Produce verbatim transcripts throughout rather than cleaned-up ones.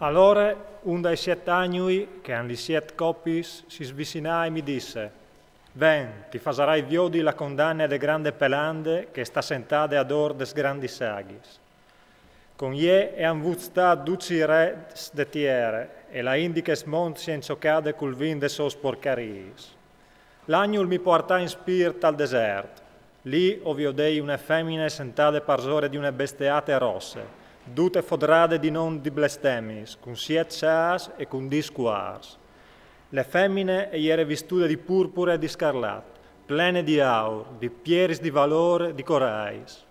Alore un dai siet agnui, che a 'nd è siet copis, si svicinà e mi disse: «Ven, ti fasarai viodi la condane de grande pelande che sta sentade ador des grandis aghis. Con ie e an vut stà duci res de tiere, e la indiches mont si è inciocade cul vin de sôs porcariis.» L'agnul mi poartà in spirt al desert. Li o viodei une femine sentade parsore di une besteate rosse, dute fodrade di non di blestemis, cun siet cias e cun dis cuars. Le femine e iere vistude di purpure e di scarlat, plene di aur, di pieris di valore, di corais.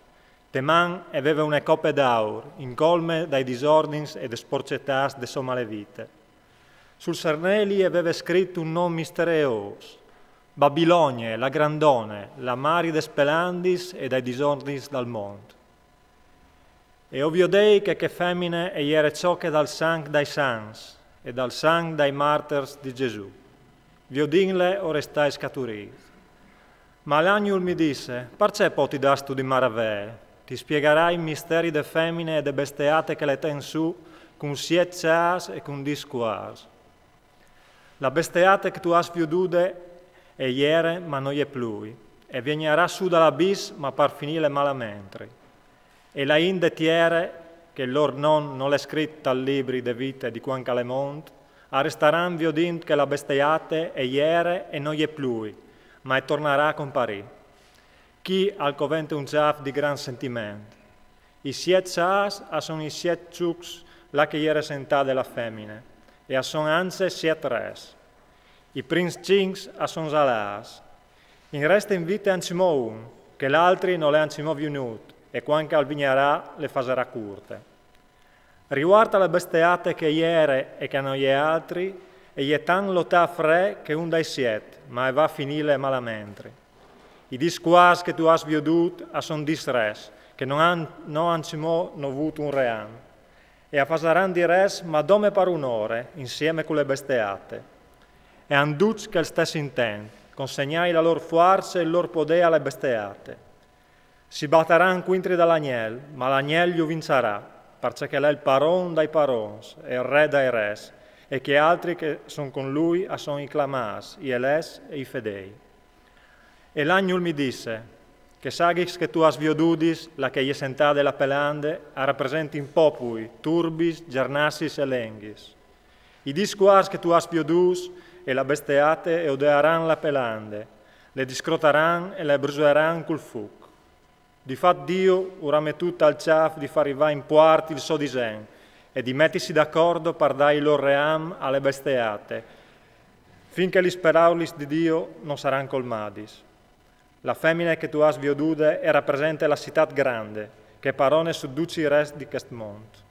Te man e veve une cope d'aur, incolme dai disordins e des porcetâts de sô male vite. Sul serneli e veve scrit un non mistereôs: Babilonie, la grandone, la mari des pelandis e dai disordins dal mont. E o viodei che chê femine e iere cioche dal sanc dai sants e dal sanc dai marters di Gesù. Viodinle o restai scaturît. Ma l'agnul mi disse: «Parcè po ti dâstu di maravee? Ti spiegarai i misteri de femine e de besteate che le ten su cun siet cias e cun dis cuars. La besteate che tu âs viodude e iere, ma no je plui, e vignarà su dal abis, ma par finîle malamentri. E la int de tiere, che lôr non nol è scrit tal libri de vite di cuant che al è mont, a restaran viodint che la besteate e iere e no je plui, ma e tornarà a comparî. Chi al covente un ciaf di gran sentiment. I siet cias a son i siet çucs là che e iere sentade la femine, e a son ancje siet res. I prins cinc a son za lâts. In reste in vite ancjemò un, che l'altri nol è ancjemò vignût, e cuant che al vignarà le fasarà curte. Rivuart a la besteate che e iere e che a no je altri, e je tant lotâ fre che un dai siet, ma e va a finîle malamentri. I dis cuars che tu âs viodût a son dis res, che no an, no ancjemò no vût un ream. E a fasaran di res, ma dome par une ore, insieme cu le besteate. E a àn ducj chel stes intent: consegnâi la lôr fuarce e il lôr podê a le besteate. Si bataran cuintri dal agnel, ma l'agnel ju vinçarà, parcè che l'è il paron dai parons e il re dai res, e chei altri che a son cun lui a son i clamâts, i elets e i fedei. E l'agnul mi disse: Chês aghis che tu âs viodudis, là che e je sentade la pelande, a rapresentin popui, turbis, gjernassis e lenghis. I dis cuars che tu âs viodûts e la besteate e odearan la pelande, le discrotaran e le brusaran cul fuc. Di fat Diu ur à metût tal ciaf di fâ rivâ in puart il so disen e di metisi d'acordo par dâi il lôr ream a le besteate, fin che lis peraulis di Diu no saran colmadis. La femine che tu âs viodude e rapresente la citât grande, che e parone su ducj i res di chest mont.